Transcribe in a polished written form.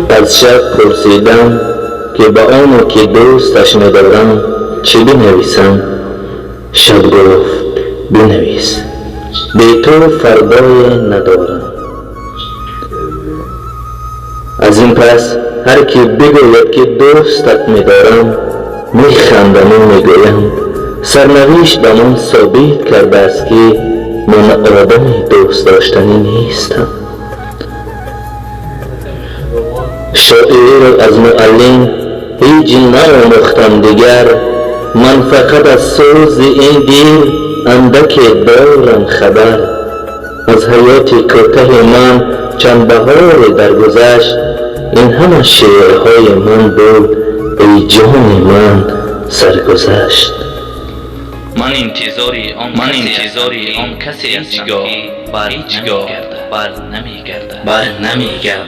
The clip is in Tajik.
Аз шаб пурсидам, ки ба оне ки дӯсташ медорам, чӣ бинависам. Шаб гуфт: «Бинавис: бе ту фардое надорам». Аз ин пас ҳар ки бигӯяд, ки дӯстат медорам, механдаму мегӯям: сарнавишт ба ман собит кардааст, ки ман одами дӯстдоштанӣ нестам. Шоириро аз муаллим ҳеҷ наомӯхтам дигар, ман фақат аз сӯзи ин дил андаке дорам хабар. Аз ҳаёти кӯтаҳи ман чанд баҳоре даргузашт, ин ҳама шеърҳои ман буд, эй ҷони ман, саргузашт. Ман интизори он Ман касе интизори ҳастам, он ки касе ҳеҷ ҳастам, гоҳ ки бар ҳеҷ гоҳ намегардад. бар намегардад. Бар намегардад.